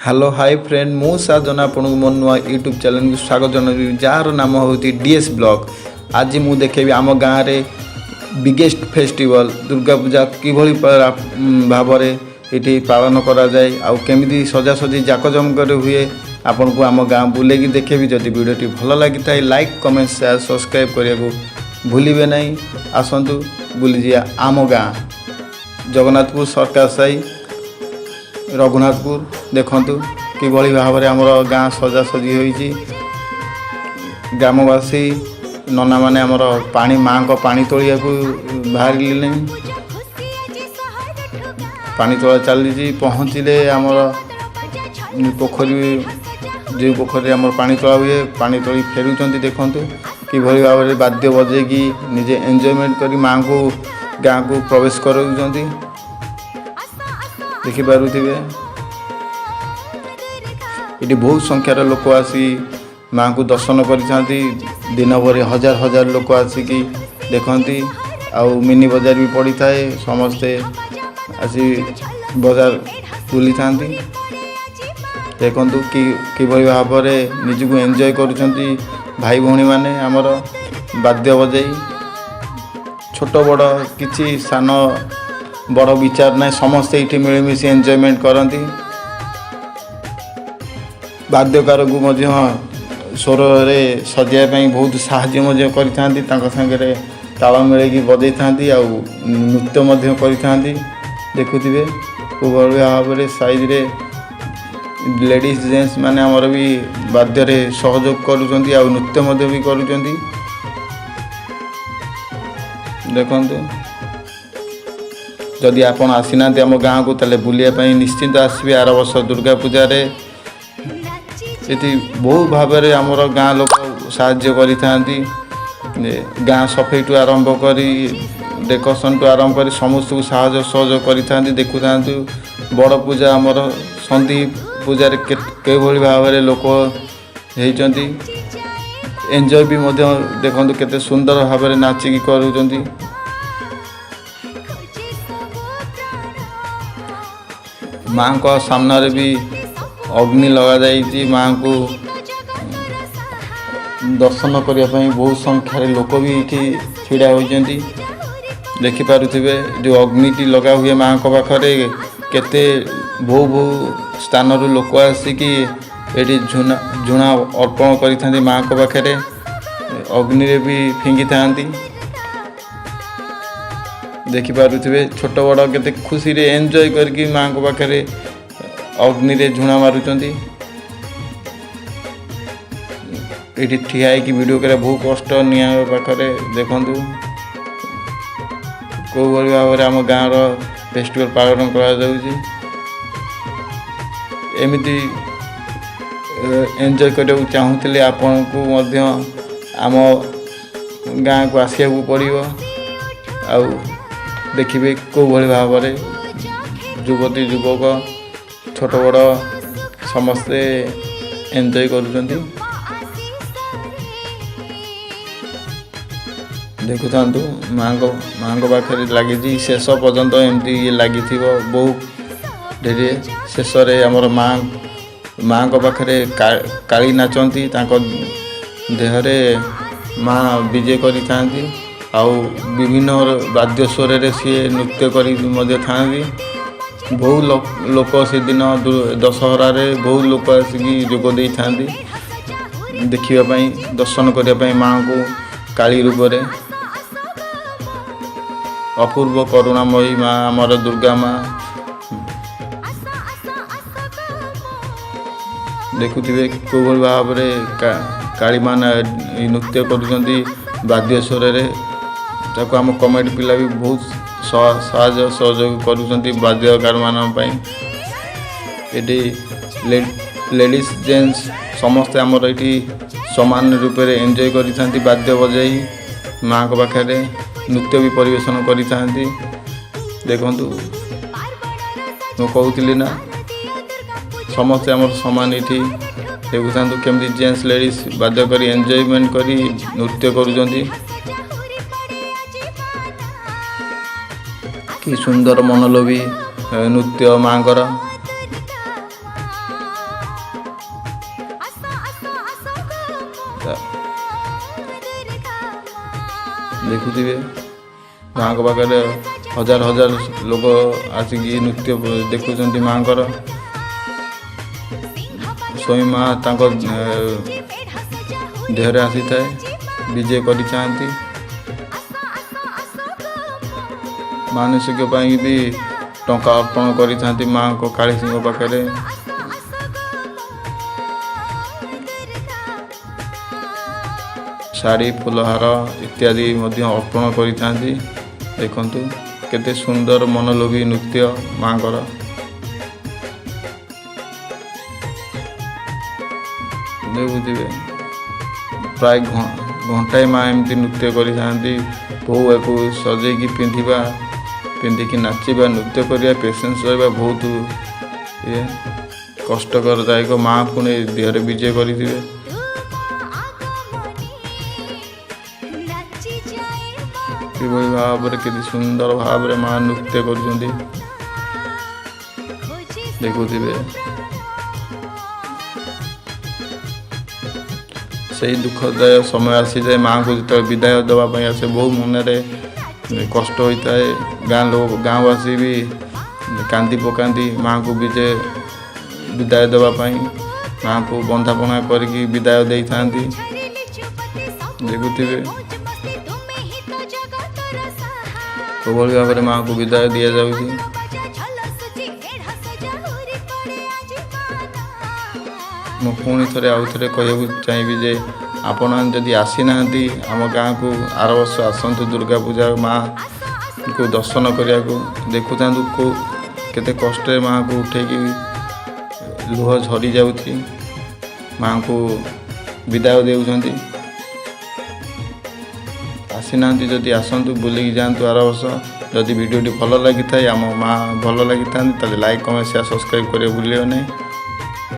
Hello high friend, ମୁଁ ସାଜନ ଆପଣଙ୍କୁ ମୋ ନୂଆ ୟୁଟ୍ୟୁବ୍ ଚ୍ୟାନେଲକୁ ସ୍ୱାଗତ ଜଣାଉଛି, ଯାହାର ନାମ ହେଉଛି ଡିଏସ୍ ବ୍ଲଗ୍। ଆଜି ମୁଁ ଦେଖେଇବି ଆମ ଗାଁରେ ବିଗେଷ୍ଟ ଫେଷ୍ଟିଭାଲ୍ ଦୁର୍ଗା ପୂଜା କିଭଳି ଭାବରେ ଏଠି ପାଳନ କରାଯାଏ ଆଉ କେମିତି ସଜାସଜି ଜାକଜମକରେ ହୁଏ। ଆପଣଙ୍କୁ ଆମ ଗାଁ ବୁଲେଇକି ଦେଖେଇବି। ଯଦି ଭିଡ଼ିଓଟି ଭଲ ଲାଗିଥାଏ, ଲାଇକ୍, କମେଣ୍ଟ, ସେୟାର, ସବସ୍କ୍ରାଇବ୍ କରିବାକୁ ଭୁଲିବେ ନାହିଁ। ଆସନ୍ତୁ ବୁଲିଯିବା ଆମ ଗାଁ ଜଗନ୍ନାଥପୁର ସରକାର ସାହି, ରଘୁନାଥପୁର। ଦେଖନ୍ତୁ କିଭଳି ଭାବରେ ଆମର ଗାଁ ସଜାସଜି ହୋଇଛି। ଗ୍ରାମବାସୀ ନନାମାନେ ଆମର ପାଣି, ମାଆଙ୍କ ପାଣି ତୋଳିବାକୁ ବାହାରିଲେଣି। ପାଣି ତୋଳା ଚାଲିଛି। ପହଞ୍ଚିଲେ ଆମର ପୋଖରୀ, ଯେଉଁ ପୋଖରୀରେ ଆମର ପାଣି ତୋଳା ହୁଏ। ପାଣି ତୋଳି ଫେରୁଛନ୍ତି। ଦେଖନ୍ତୁ କିଭଳି ଭାବରେ ବାଦ୍ୟ ବଜେଇକି ନିଜେ ଏନ୍ଜୟମେଣ୍ଟ କରି ମାଆଙ୍କୁ ଗାଁକୁ ପ୍ରବେଶ କରାଉଛନ୍ତି। ଦେଖିପାରୁଥିବେ, ଏଠି ବହୁତ ସଂଖ୍ୟାର ଲୋକ ଆସି ମାଆଙ୍କୁ ଦର୍ଶନ କରିଥାନ୍ତି। ଦିନ ଭରି ହଜାର ହଜାର ଲୋକ ଆସିକି ଦେଖନ୍ତି ଆଉ ମିନି ବଜାର ବି ପଡ଼ିଥାଏ। ସମସ୍ତେ ଆସି ବଜାର ବୁଲିଥାନ୍ତି। ଦେଖନ୍ତୁ କି କିଭଳି ଭାବରେ ନିଜକୁ ଏନ୍ଜୟ କରୁଛନ୍ତି ଭାଇ ଭଉଣୀମାନେ ଆମର ବାଦ୍ୟ ବଜେଇ। ଛୋଟ ବଡ଼ କିଛି, ସାନ ବଡ଼ ବିଚାର ନାହିଁ, ସମସ୍ତେ ଏଇଠି ମିଳିମିଶି ଏନ୍ଜୟମେଣ୍ଟ କରନ୍ତି। ବାଦ୍ୟକାରକୁ ମଧ୍ୟ ସ୍ୱରରେ ସଜେଇବା ପାଇଁ ବହୁତ ସାହାଯ୍ୟ ମଧ୍ୟ କରିଥାନ୍ତି। ତାଙ୍କ ସାଙ୍ଗରେ ତାଳ ମିଳେଇକି ବଜେଇଥାନ୍ତି ଆଉ ନୃତ୍ୟ ମଧ୍ୟ କରିଥାନ୍ତି। ଦେଖୁଥିବେ କେଉଁଭଳି ଭାବରେ ସାଇଜରେ ଲେଡ଼ିଜ୍, ଜେଣ୍ଟସ୍ ମାନେ ଆମର ବି ବାଦ୍ୟରେ ସହଯୋଗ କରୁଛନ୍ତି ଆଉ ନୃତ୍ୟ ମଧ୍ୟ ବି କରୁଛନ୍ତି। ଦେଖନ୍ତୁ, ଯଦି ଆପଣ ଆସିନାହାନ୍ତି ଆମ ଗାଁକୁ, ତାହେଲେ ବୁଲିବା ପାଇଁ ନିଶ୍ଚିନ୍ତ ଆସିବେ ଆର ବର୍ଷ ଦୁର୍ଗା ପୂଜାରେ। ଏଠି ବହୁ ଭାବରେ ଆମର ଗାଁ ଲୋକ ସାହାଯ୍ୟ କରିଥାନ୍ତି। ଗାଁ ସଫେଇଠୁ ଆରମ୍ଭ କରି, ଡେକୋରେସନ୍ଠୁ ଆରମ୍ଭ କରି ସମସ୍ତଙ୍କୁ ସାହାଯ୍ୟ ସହଯୋଗ କରିଥାନ୍ତି। ଦେଖୁଥାନ୍ତୁ, ବଡ଼ ପୂଜା ଆମର ସନ୍ଧି ପୂଜାରେ କେଉଁଭଳି ଭାବରେ ଲୋକ ହେଇଛନ୍ତି। ଏନ୍ଜୟ ବି ମଧ୍ୟ ଦେଖନ୍ତୁ, କେତେ ସୁନ୍ଦର ଭାବରେ ନାଚିକି କରୁଛନ୍ତି। ମାଙ୍କ ସାମ୍ନାରେ ବି ଅଗ୍ନି ଲଗାଯାଇଛି। ମାଙ୍କୁ ଦର୍ଶନ କରିବା ପାଇଁ ବହୁତ ସଂଖ୍ୟାରେ ଲୋକ ବି ଏଇଠି ଛିଡ଼ା ହୋଇଛନ୍ତି। ଦେଖିପାରୁଥିବେ, ଯେଉଁ ଅଗ୍ନିଟି ଲଗା ହୁଏ ମାଙ୍କ ପାଖରେ, କେତେ ବହୁ ବହୁ ସ୍ଥାନରୁ ଲୋକ ଆସିକି ଏଠି ଝୁଣା ଝୁଣା ଅର୍ପଣ କରିଥାନ୍ତି ମାଙ୍କ ପାଖରେ, ଅଗ୍ନିରେ ବି ଫିଙ୍ଗିଥାନ୍ତି। ଦେଖିପାରୁଥିବେ, ଛୋଟ ବଡ଼ କେତେ ଖୁସିରେ ଏନ୍ଜୟ କରିକି ମାଙ୍କ ପାଖରେ ଅଗ୍ନିରେ ଝୁଣା ମାରୁଛନ୍ତି। ଏଇଠି ଠିଆ ହେଇକି ଭିଡ଼ିଓ କରିବା ବହୁତ କଷ୍ଟ ନିଆଁ ପାଖରେ। ଦେଖନ୍ତୁ କେଉଁଭଳି ଭାବରେ ଆମ ଗାଁର ଫେଷ୍ଟିଭାଲ୍ ପାଳନ କରାଯାଉଛି। ଏମିତି ଏନ୍ଜୟ କରିବାକୁ ଚାହୁଁଥିଲେ ଆପଣଙ୍କୁ ମଧ୍ୟ ଆମ ଗାଁକୁ ଆସିବାକୁ ପଡ଼ିବ ଆଉ ଦେଖିବେ କେଉଁଭଳି ଭାବରେ ଯୁବତୀ, ଯୁବକ, ଛୋଟ ବଡ଼ ସମସ୍ତେ ଏନ୍ଜୟ କରୁଛନ୍ତି। ଦେଖୁଥାନ୍ତୁ, ମାଆଙ୍କ ପାଖରେ ଲାଗିଛି। ଶେଷ ପର୍ଯ୍ୟନ୍ତ ଏମିତି ଇଏ ଲାଗିଥିବ ବହୁ ଡେରିରେ। ଶେଷରେ ଆମର ମାଆଙ୍କ ପାଖରେ କାଳୀ ନାଚନ୍ତି। ତାଙ୍କ ଦେହରେ ମା ବିଜେ କରିଥାନ୍ତି ଆଉ ବିଭିନ୍ନ ବାଦ୍ୟ ସ୍ୱରରେ ସିଏ ନୃତ୍ୟ କରି ମଧ୍ୟ ଥାଆନ୍ତି। ବହୁ ଲୋକ ସେଦିନ ଦଶହରାରେ ବହୁତ ଲୋକ ଆସିକି ଯୋଗ ଦେଇଥାନ୍ତି ଦେଖିବା ପାଇଁ, ଦର୍ଶନ କରିବା ପାଇଁ ମାଆଙ୍କୁ କାଳୀ ରୂପରେ। ଅପୂର୍ବ କରୁଣାମୟୀ ମା ଆମର ଦୁର୍ଗା ମା। ଦେଖୁଥିବେ କେଉଁଭଳି ଭାବରେ କାଳୀ ମା ନୃତ୍ୟ କରୁଛନ୍ତି ବାଦ୍ୟ ସ୍ୱରରେ। ତାକୁ ଆମ କମିଟି ପିଲା ବି ବହୁତ ସାହାଯ୍ୟ ସହଯୋଗ କରୁଛନ୍ତି ବାଦ୍ୟକାରମାନଙ୍କ ପାଇଁ। ଏଠି ଲେଡ଼ିଜ୍, ଜେଣ୍ଟସ୍ ସମସ୍ତେ ଆମର ଏଇଠି ସମାନ ରୂପରେ ଏନ୍ଜୟ କରିଥାନ୍ତି। ବାଦ୍ୟ ବଜାଇ ମାଆଙ୍କ ପାଖରେ ନୃତ୍ୟ ବି ପରିବେଷଣ କରିଥାନ୍ତି। ଦେଖନ୍ତୁ, ମୁଁ କହୁଥିଲି ନା, ସମସ୍ତେ ଆମର ସମାନ ଏଇଠି। ଦେଖୁଥାନ୍ତୁ କେମିତି ଜେଣ୍ଟସ୍, ଲେଡ଼ିଜ୍ ବାଦ୍ୟ କରି, ଏନ୍ଜୟମେଣ୍ଟ କରି ନୃତ୍ୟ କରୁଛନ୍ତି। କି ସୁନ୍ଦର ମନଲୋଭୀ ନୃତ୍ୟ ମାଆଙ୍କର। ଦେଖୁଥିବେ, ମାଆଙ୍କ ପାଖରେ ହଜାର ହଜାର ଲୋକ ଆସିକି ନୃତ୍ୟ ଦେଖୁଛନ୍ତି ମାଆଙ୍କର। ସ୍ୱୟଂ ମା ତାଙ୍କ ଦେହରେ ଆସିଥାଏ, ବିଜେ କରିଥାନ୍ତି। ମାନସିକ ପାଇଁ ବି ଟଙ୍କା ଅର୍ପଣ କରିଥାନ୍ତି ମାଆଙ୍କ କାଳିସୀଙ୍କ ପାଖରେ। ଶାଢ଼ୀ, ଫୁଲହାର ଇତ୍ୟାଦି ମଧ୍ୟ ଅର୍ପଣ କରିଥାନ୍ତି। ଦେଖନ୍ତୁ, କେତେ ସୁନ୍ଦର ମନଲୋଭୀ ନୃତ୍ୟ ମାଆଙ୍କର। ଦେଖୁଥିବେ, ପ୍ରାୟ ଘଣ୍ଟାଏ ମା ଏମିତି ନୃତ୍ୟ କରିଥାନ୍ତି। ବହୁ ୟାକୁ ସଜେଇକି ପିନ୍ଧିବା, ପିନ୍ଧିକି ନାଚିବା, ନୃତ୍ୟ କରିବା, ପେସେନ୍ସ ରହିବା ବହୁତ ଇଏ କଷ୍ଟକରଦାୟକ। ମା ପୁଣି ଦେହରେ ବିଜେ କରିଥିବେ। କିଭଳି ଭାବରେ, କେତେ ସୁନ୍ଦର ଭାବରେ ମା ନୃତ୍ୟ କରୁଛନ୍ତି, ଦେଖୁଥିବେ। ସେଇ ଦୁଃଖଦାୟ ସମୟ ଆସିଯାଏ, ମାଆଙ୍କୁ ଯେତେବେଳେ ବିଦାୟ ଦେବା ପାଇଁ ଆସେ, ବହୁ ମନରେ କଷ୍ଟ ହୋଇଥାଏ। ଗାଁ ଲୋକ, ଗାଁବାସୀ ବି କାନ୍ଦି ପକାନ୍ତି ମାଆଙ୍କୁ ବିଜେ ବିଦାୟ ଦେବା ପାଇଁ। ମାଆଙ୍କୁ ବନ୍ଦାପନା କରିକି ବିଦାୟ ଦେଇଥାନ୍ତି। ଦେଖୁଥିବେ, କିଭଳି ଭାବରେ ମାଆଙ୍କୁ ବିଦାୟ ଦିଆଯାଉଛି। ମୁଁ ପୁଣି ଥରେ ଆଉ ଥରେ କହିବାକୁ ଚାହିଁବି ଯେ ଆପଣମାନେ ଯଦି ଆସିନାହାନ୍ତି ଆମ ଗାଁକୁ, ଆର ବର୍ଷ ଆସନ୍ତୁ ଦୁର୍ଗା ପୂଜା ମାଆଙ୍କୁ ଦର୍ଶନ କରିବାକୁ। ଦେଖୁଥାନ୍ତୁ କେଉଁ କେତେ କଷ୍ଟରେ ମାଆଙ୍କୁ ଉଠେଇକି, ଲୁହ ଝରି ଯାଉଛି, ମାଆଙ୍କୁ ବିଦାୟ ଦେଉଛନ୍ତି। ଆସିନାହାନ୍ତି ଯଦି, ଆସନ୍ତୁ, ବୁଲିକି ଯାଆନ୍ତୁ ଆର ବର୍ଷ। ଯଦି ଭିଡ଼ିଓଟି ଭଲ ଲାଗିଥାଏ, ଆମ ମା ଭଲ ଲାଗିଥାନ୍ତି, ତାହେଲେ ଲାଇକ୍, କମେଣ୍ଟ, ସେୟାର, ସବସ୍କ୍ରାଇବ୍ କରିବାକୁ ଭୁଲିବେ ନାହିଁ।